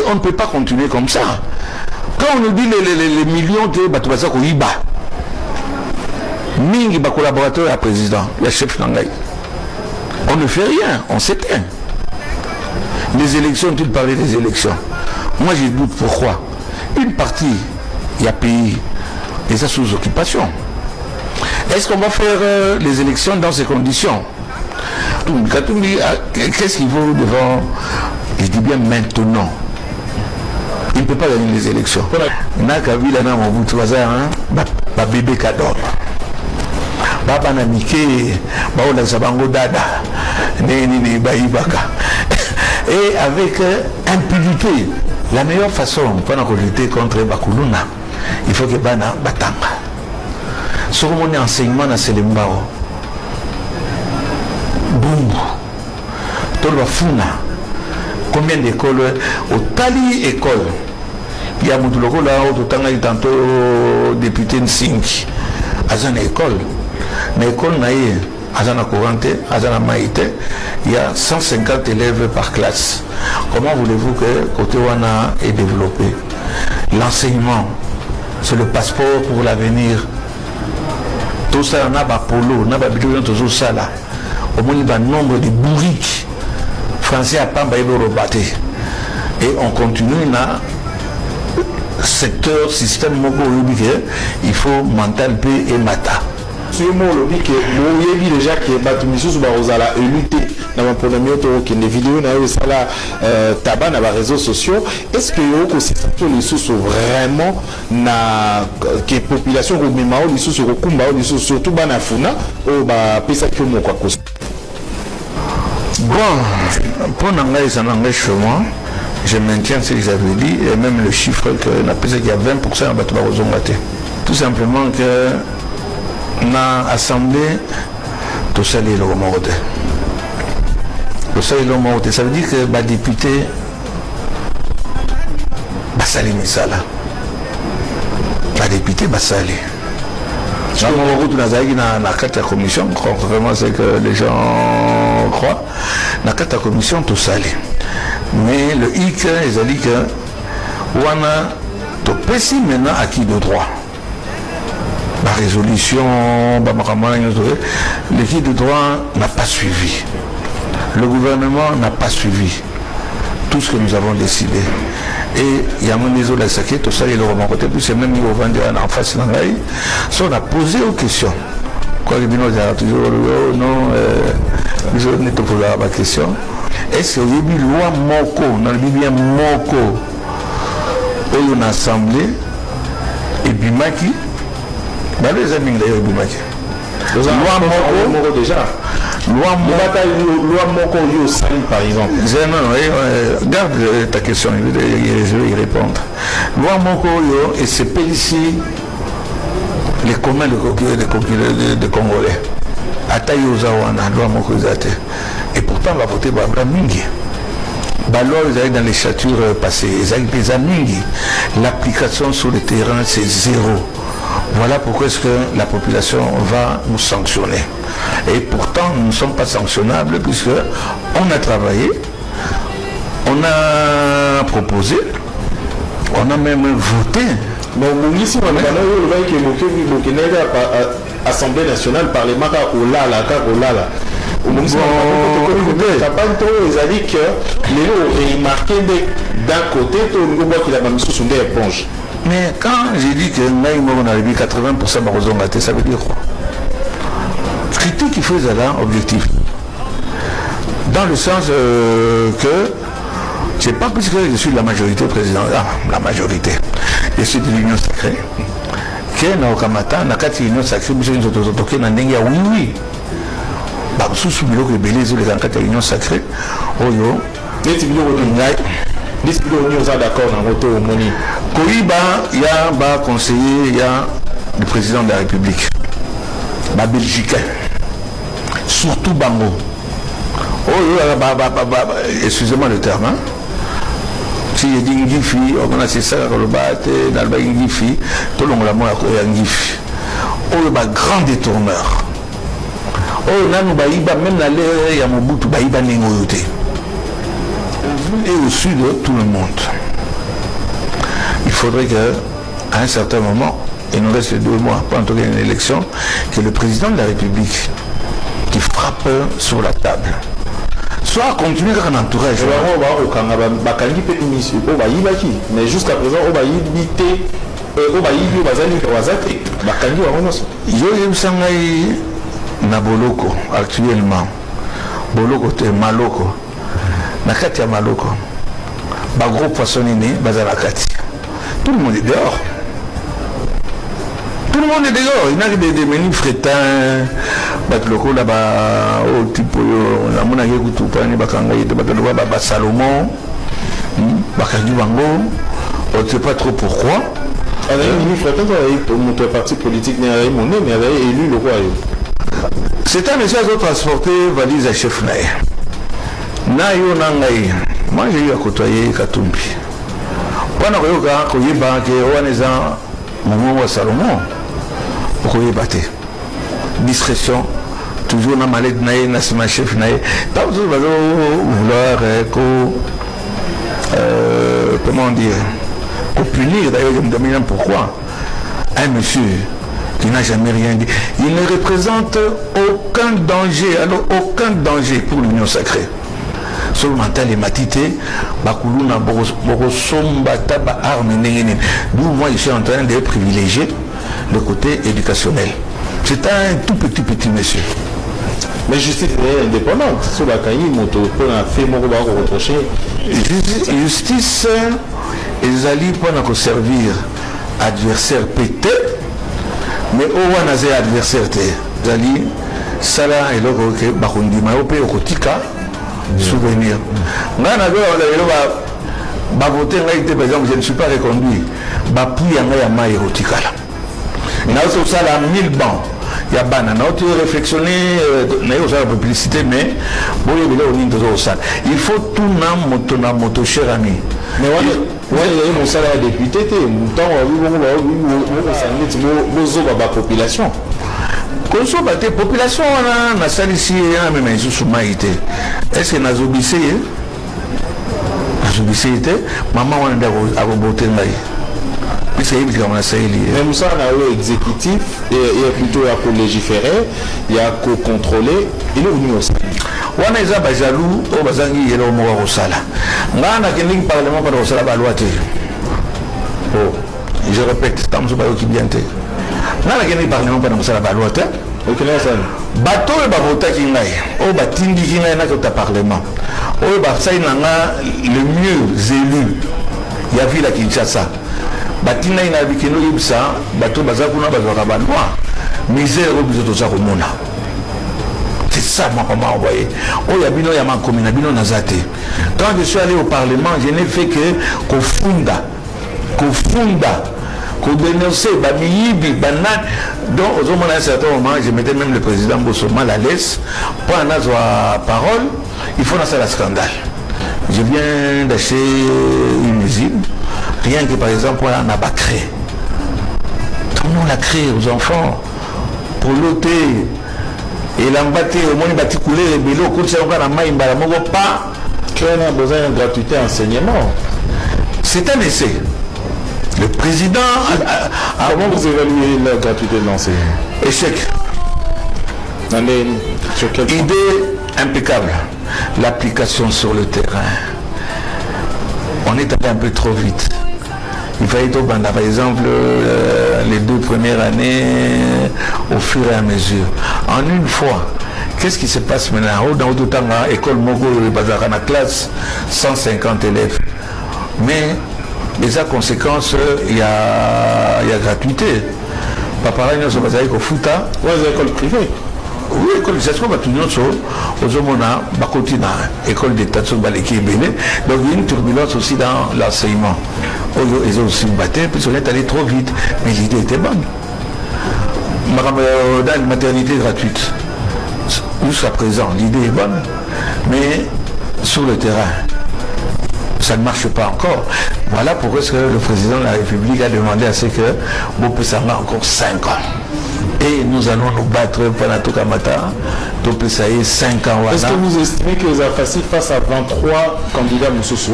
On ne peut pas continuer comme ça. Quand on nous dit les millions de bato baza koyiba mingi, bacollaborateur ya président, ya chef na ngai, on ne fait rien, on s'éteint. Les élections, tu parlais des élections, moi je doute. Pourquoi? Une partie ya pays eza sous occupation. Est-ce qu'on va faire les élections dans ces conditions? Katumbi, qu'est-ce qu'il vaut devant? Je dis bien maintenant, il ne peut pas gagner les élections. Na Kabila na Mobutu baza babébé kador, babana mike, baolakisa bango dada ndenge nini bayibaka et avec impunité. La meilleure façon mpona kolutter contre bakuluna, il faut que bana batanga. Soki omoni enseignement na Selembao, Bumbu, toloba Funa, combien d'école? Otali école ya motu lokola oyo totangaki tantôt, député Nsingi, aza na école, na école na ye aza na courant te, aza na mai te, il y a 150 élèves par classe. Comment voulez-vous que côté wana est développé? L'enseignement, c'est le passeport pour l'avenir. Tosala na bapolo na babiloko nyonso tozosala, omoni banombre de bourrique, français apamba yebi oloba te, et on continue na secteur système moko oyebi ke il faut mental mpe emata. Soki mo olobi ke boyebi déjà ke bato misusu bakozala élu te na maponami oyo tokokende, video na yo esala taba na baréseaux sociaux, est ce que okosisa to lisusu vraiment na ke population komema oyo lisusu, kokumba oyo lisusu, surtout bana Funa oyo bapesaki yo moko akosa? Bon, mpo na ngai, eza na ngai chez moi, je maintiens ce que j'avais dit et même le chiffre que napesaki ya 20 ya bato bakozonga te. Tout simplement que na assemblée tosali eloko moko te, tosali eloko moko te. Ça veut dire que badéputé basali misala, badéputé basali. Moko kutu nazalaki na kati ya commission, contrairement à ce que les gens croient. Na kati ya commission tosali, mais le hic ezali ke wana topesi maintenant acquis de droit, barésolution, bamakambo wana nyonso. L'acquis de droit n'a pas suivi, le gouvernement n'a pas suivi tout ce que nous avons décidé et yango nde ezolakisaki tosali eloko moko te, puisque même ovandi wana en face na ngai, so on a posé aux questions, quoique bino ozalaka toujours non, biso nde topozaka baquestion. Est ce que oyebi loi moko, nalobi bien moko, oyo na assemblée ebimaki? Balo eza mingi d'ailleurs ebimaki. Loi moko déjà? Loi moko, loi moko oyo osali par exemple? Non, non, garde ta question, je vais y répondre. Loi moko oyo esepelisi les communs de Congolais, ata yo oza wana, loi moko eza te. Et pourtant bavote babla mingi, baloi oyo ezalaki dans les statures passées ezalaki mpe eza mingi. L'application sur le terrain, c'est zéro. Voilà pourquoi est-ce que la population va nous sanctionner. Et pourtant, nous ne sommes pas sanctionnables puisque on a travaillé, on a proposé, on a même voté. Bon, bongisi wana bana oyo olobaki ke bokendaki kaka Assemblée nationale, parlement, kaka kolala, kaka kolala. Campagne to ezali ke lelo remarqué nde d'un côté to olingi obwakela bamisusu nde éponge. Mais quand j'ai dit que ngai moko nalobi 80 bakozonga te, ça veut dire quoi? Critique, il faut ezala objectif, dans le sens que c'est pas puisque je suis de la majorité présidente, ah, la majorité, je suis de l'Union sacrée, ke na okamata na kati ya Union sacrée, biso nyonso toke na ndenge ya wiwi. Bamosusu biloko ebele ezoleka na kati ya Union sacrée oyo. Neti biloko ngai? Neti biloko nini oza d'accord nango to omoni? Koyiba ya baconseiller ya le président de la République, babelgicain surtout, bango oyo, excusez-moi le terme, hein? Si je dis ngifi, omona sesaka koloba te, nalobaki ngifi, tolongola mo ya ngifi oyo, bagrand détourneur oyo nanu bayiba même na l'ère ya Mobutu, bayiba ndenge oyo te, et au sud de tout le monde. Faudrait que à un certain moment, il nous reste 2 mois pour entrer une élection, que le président de la République qui frappe sur la table soit continuer kaka na entourage. Bango bakokanga, bakangi mpe misi oyo bayibaki, mais jusqu'à présent oyo bayibi te, oyo bayibi, oyo bazali baza te, bakangi bango nyonso. Yo oyebisa ngai na boloko actuellement, boloko te, maloko, na kati ya maloko bagros poisson nini baza na kati? Tout le monde est dehors, tout le monde est dehors. Il n'a que des menus frétins, bato lokola ba oyo type oyo namonaki kutu pani bakanga ye te, bato lokola basalomon bakangi bango, on ne sait pas trop pourquoi. Azali ministre te, azali moto ya parti politique, ne azali monene, azali élu lokola yo. C'est un monsieur azotransporte valise ya chef na ye na yo na ngai. Moi, j'ai eu à côtoyer Katumbi mpona koyoka, koyeba ke wana eza mongongo ya Salomon, okoyeba te. Discrétion toujours na mallette na ye na nsima chef na ye. Ntango mosusu bazo vouloir ko comment dire, kopunir. D'ailleurs, je me demande même pourquoi un monsieur qui n'a jamais rien dit, il ne représente aucun danger, alors aucun danger pour l'Union sacrée. Soki mental emati te, bakuluna bokosomba ata baarme ndenge nini. D'où moi, je suis en train de privilégier le côté éducationnel. C'est un tout petit petit monsieur. Mais justice est indépendante. So bakangi moto mpona fait moko bakoreproche. Justice ezali mpona koservir adversaire mpe te, mais oyo wana aza adversaire te. Ezali sala eloko ke bakondima yo mpe okotika souvenir. Ngai nazoyaka lelo, bavote ngai te, par exemple, je ne suis pas reconduit, bapuits ya ngai ya mai ekotikala. Nauti kosala 1000 bancs ya bana, nauti réflexionner, naye kosala publicité, mais boyebele oyo nini toza kosala. Il faut tuna moto na moto, cher ami. Mais wana ezali mosala ya député te. Ntango babi bongo, bokosala neti bozoba bapopulation. Kozoba te, population wana nasalisi ye amema lisusu mai te. Est ce que nazobise ye? Nazobise ye te. Mama wana nde akobote ngai puisque ayebi likambo nasaleli ye. Mais mosala na yo exécutif ya plutôt ya kolégiférer, ya kocontrôler, eloko nini osali? Wana eza bajaloux oyo bazangi eloko moko ya kosala. Ngai nakendeki parlement mpona kosala baloi te. Oh, je répète, ntango mosusu bayoki bien te. Ngai nakendeki parlement mpona kosala baloi te. Okende osali. Bato oyo bavotaki ngai, oyo batindiki ngai nakota parlement, oyo basali na nga le mieux élu ya ville ya Kinshasa, batindaki na bikende oyebisa bato baza kuna bazwaka baloi, misère oyo biso toza komona. C'est ça, moi, comment envoyer oyo ya bino ya makomi na bino naza te. Quand je suis allé au parlement, je n'ai fait que kofunda, kofunda, kodénoncer bamiyibi banani. Donc ozomona, un certain moment, je mettais même le président Boso mal à l'aise. Mpo nazwa parole, il faut nasala scandale. Je viens d'acheter une usine, rien que par exemple wana na bacraie. Donnons la craie aux enfants pour lote elamba te. Omoni bati couleur ebele, okotisa yango na mai mbala moko pa. Craie besoin ya gratuité enseignement. C'est un essai. Le président a Comment vous évaluez la gratuité de l'enseignement? Échec. Sur quel point? Idée impeccable, l'application sur le terrain, on est allé un peu trop vite. Il fallait tobanda, par exemple, les deux premières années, au fur et à mesure. En une fois, qu'est-ce qui se passe maintenant? Dans ototanga école moko bazalaka na classe 150 élèves, mais eza conséquence ya gratuité. Baparent nyonso bazali kofuta. Ouais, eza école privée. Oui, école. Sikoyo bato nyonso ozomona bakoti na école d'état, soki baleki ebele. Donc il y a une turbulence aussi dans l'enseignement oyo ezosimba te, puisqu'on est allé trop vite, mais l'idée était bonne. Makambo dans maternité gratuite, jusqu'à présent l'idée est bonne, mais sur le terrain ça ne marche pas encore. Voilà pourquoi est-ce que le président de la République a demandé à ce que bopesanga encore 5 ans. Et nous allons nous battre pendant tout Kamata, topesa ye 5 ans. Est-ce que vous estimez que eza facile face à 23 candidats mosusu?